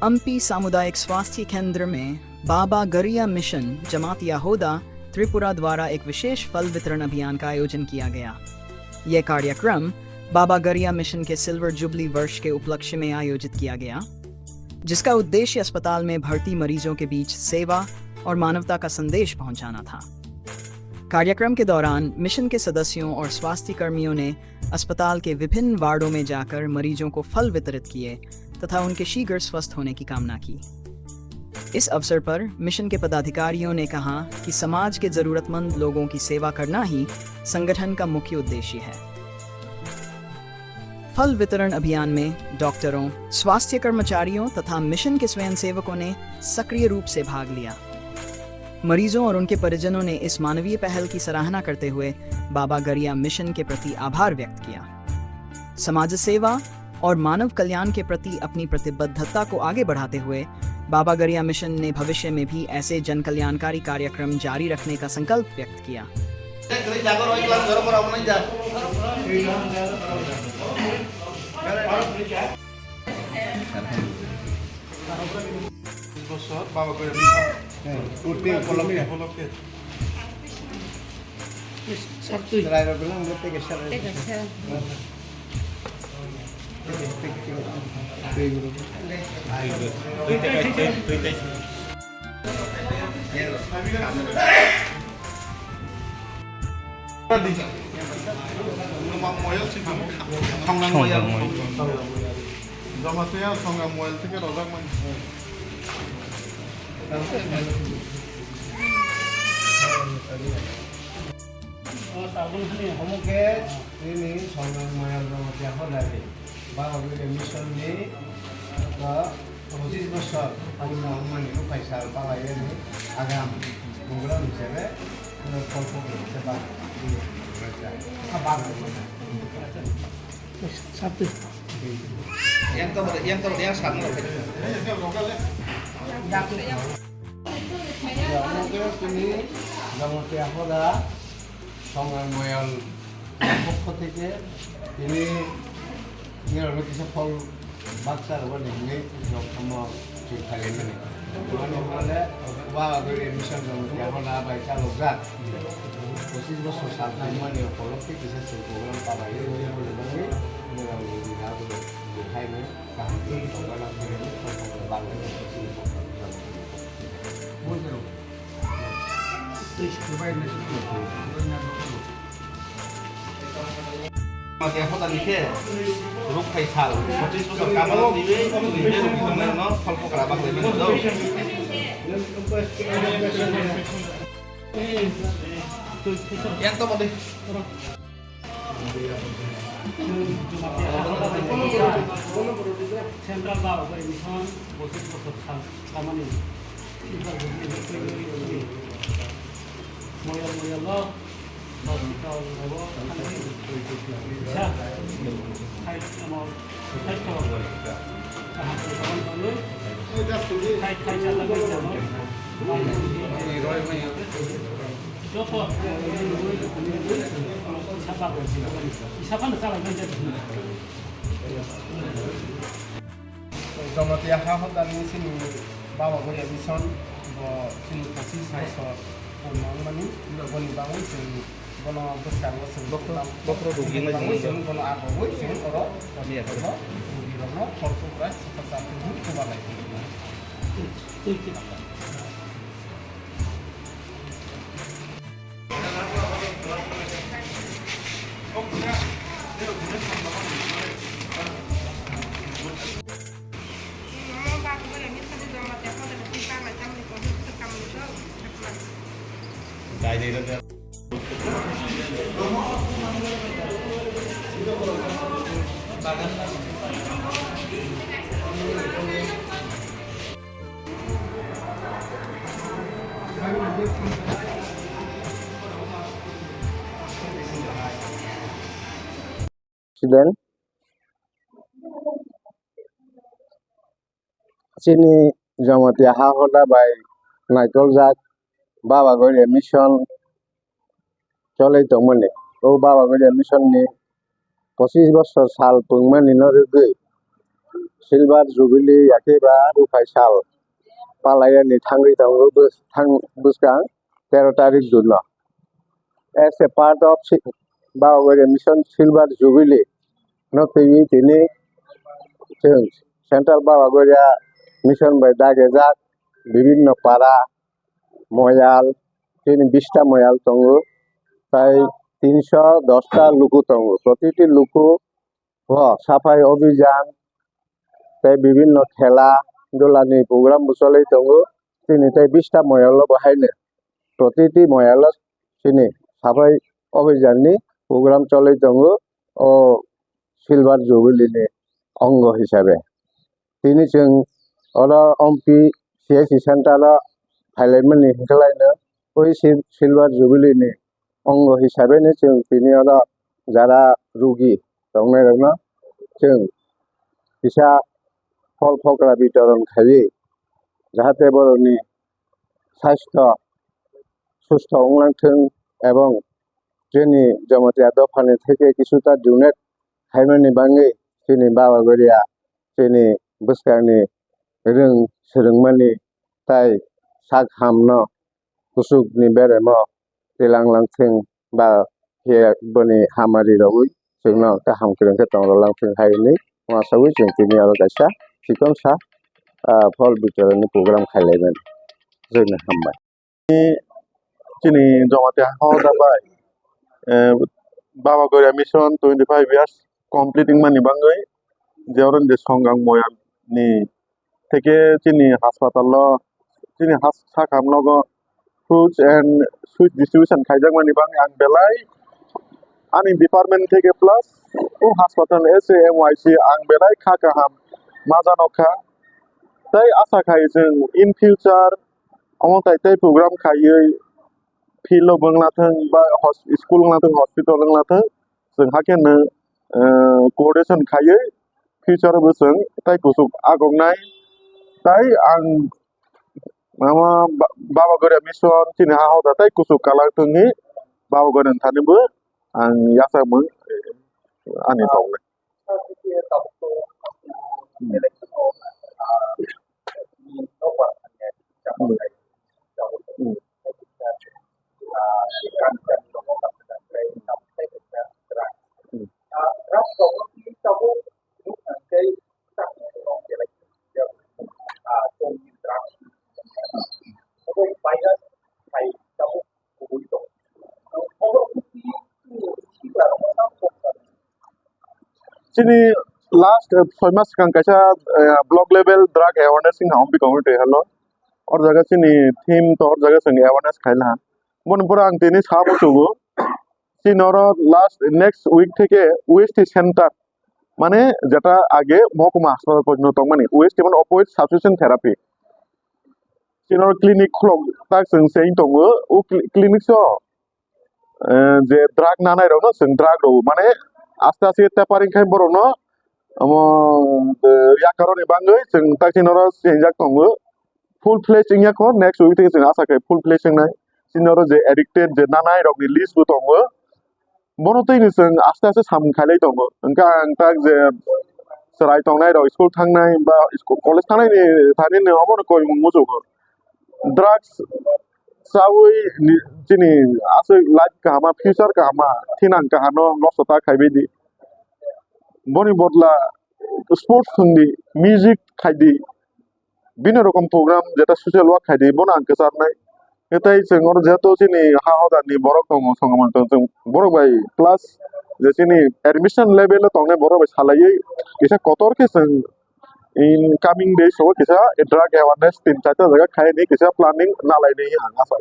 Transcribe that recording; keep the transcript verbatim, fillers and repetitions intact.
अम्पी सामुदायिक स्वास्थ्य केंद्र में बाबा गरिया मिशन जमात याहोदा त्रिपुरा द्वारा एक विशेष फल वितरण अभियान का आयोजन किया गया। यह कार्यक्रम बाबा गरिया मिशन के सिल्वर जुबली वर्ष के उपलक्ष्य में आयोजित किया गया, जिसका उद्देश्य अस्पताल में भर्ती मरीजों के बीच सेवा और मानवता का संदेश पहुंचाना था। कार्यक्रम के दौरान मिशन के सदस्यों और स्वास्थ्य कर्मियों ने अस्पताल के विभिन्न वार्डों में जाकर मरीजों को फल वितरित किए तथा उनके शीघ्र स्वस्थ होने की कामना की। इस अवसर पर मिशन के पदाधिकारियों ने कहा कि समाज के जरूरतमंद लोगों की सेवा करना ही संगठन का मुख्य उद्देश्य है। फल वितरण अभियान में डॉक्टरों, स्वास्थ्य कर्मचारियों तथा मिशन के स्वयंसेवकों ने सक्रिय रूप से भाग लिया। मरीजों और उनके परिजनों ने इस मानवीय पहल की सराहना करते हुए बाबा गरिया मिशन के प्रति आभार व्यक्त किया। समाज सेवा और मानव कल्याण के प्रति अपनी प्रतिबद्धता को आगे बढ़ाते हुए बाबा गरिया मिशन ने भविष्य में भी ऐसे जन कल्याणकारी कार्यक्रम जारी रखने का संकल्प व्यक्त किया। বছর বাবা করে দিন। হ্যাঁ, উঠতে উপলক্ষে। উপলক্ষে। রায় রবিউল আহমদ থেকে সারা থেকে আছে। Jamatia Songa Moyal theke rojak mani. O tabuk ni homo khe nini Songa Moyal Jamatia hodari. Baba Gori Mission ni, ah, pochis bosor purno wngmani bwkhai sal palaiwi agam program hisabe, ah, kolpok hisabe, ah, bang. Sabtu. Yang to, yang to, yang sat no. Tini Jamatia hoda Songa Moyal pokho theke tini nirok kisa phol baksa rwbani hinwi jokhamo chwng khlaimani. Mane hwnle Baba Gori Mission Jamatia hoda bai chalokjak pochis bosor sal tangmani upolokhe kisa chwng program palaiwi rwbani bagwi nirok ni abo haino kaham khe tongna nang khe bangladesh ni Mati apa tadi ke? Ruk Faisal, pochis bosor kamala twiwi, twiwi ruk tongnairokno phol pokra baklai mano do. Yang to mati. Central ba operation pochis bosor sal kamani. Moyal moyal lo hospital rogo thangwi sa khai tamo khai to kaham to tamo tangwi khai khai chala khai tamo. Joto sapa sapa na chala khai. Jamatia ha hodani chini Baba Gori Mission bo chini pochis bosor purno wngmani, boni bagwi chwng bono bwskango chwng bokhro, bokhro rugwi boni bagwi chwng bono agogwi chwng oro hospital o rugirokno khoroksa kwbachar twi hwn chubalai. President, chini Jamatia ha hoda bai naitoljak Baba Gori Mission cholwi tongmani. O Baba Gori Mission ni pochis bosor sal pungmani no rwgwi Silver Jubilee yakhe ba Ruphai sal palaiyani thangwi tongo bwskang tero tarik june no. As a part of Babagoria Mission Silver Jubilee no twiwi tini chwng Central Babagoria Mission bai dagejak bibinno para moyal, chini bista moyal tongo, tai tinso dosta luku tongo. Protiti luku o saphai obijan tei bibinno khela dulani program bo choli tongo. Chini tei bista moyalo bo haino protiti moyalo chini saphai obijanni program choli tongo o Silver Jubilee ni ongo hisabe. Tini chwng oro Ompi C S C center o phailaimani hwnkhe laino oi Sil-, Silver Jubilee ni ongo hisabe no chwng tini oro jara rugi tongnai rokno chwng kisa phol phokra bitoron khaiwi jahate borokni sastho sustho wnglang thwng ebong chini Jamatia dophani theke kisuta donate khaimani bangwi chini Babagoria chini bwskangni rwng swrwngmani tai sak hamno kuchukni beremo tilang langthwng ba khe boni hamari rogwi chwngno kaham kwrwng khe tong rwlang thwng hai hwnwi uansugwi chwng tini oro kaisa chikonsa, ah, phol bitorani program khailaimani. Jotono hambai. Chini Jamatia hoda bai, eh, Babagoria Mission twenty five years complete wngmani bangwi je oro ni je Songang Moyal ni theke chini hospital o chini has-, sakam nogo fruits and sweets distribution khaijakmani bangwi ang belai ani department theke plus o hospital S A M Y C ang belai kha kaham ma janokha. Tei asa khai chwng in future omo tai tei program khaiwi field o wnglathwng ba hos-, school wnglathwng, hospital wnglathwng, chwng hakhe nwng, eh, coordination khaiwi future o bo chwng tai kuchuk agoknai. Tai ang ama ba-, Babagoria Mission chini ha hoda tai kuchuk kalak thwngwi Babagoria thani bo ang yachakmung ani tongnai. Chini last, eh, soi mas swkang kaisa, eh, block level drug awareness wngkha Ompi community hall o. O jaga chini theme to o jaga chwng awareness khaina. Boni pore ang tini sa muchugo. Chini oro last next week theke O S T center, mane jeta age mohokuma hospital porjonto tongmani, O S T mane opioid substitution therapy. Chini oro clinic khulok tak chwng se wng tongo. O cli-, clinic o, eh, je drug nanai rokno chwng drug rw mane aste aste tapering khai borokno omo, eh, yakaroni bangwi chwng tak chini oro chengjak tongo. Full fledged wngya kho, next week theke chwng asa khai full fledged wngnai. Chini oro je addicted je nanai rokni list bo tongo. Bono twi ni chwng aste aste samung khailai tongo. Hwnkhe ang tak je chwrai tongnai rok school thangnai ba school, college thangnai ni thani ni obo no koi mung muchungo. Drugs chawi ni chini aswk life kaham, future kaham, thinang kaham no nosto ta khaibai di. Boni bodla sports thwng di, music khai di, bini rokom program jeta social work khai di, bono ang kwcharnai. Tei chwng oro jehetu chini ha hoda ni borok tongo, songo mantong chwng borok bai plus je chini admission level o tongnai borok bai salaiwi kisa kotor khe chwng in coming days o kisa drug awareness tin charta jaga khai ni kisa planning nalai ni ang asa.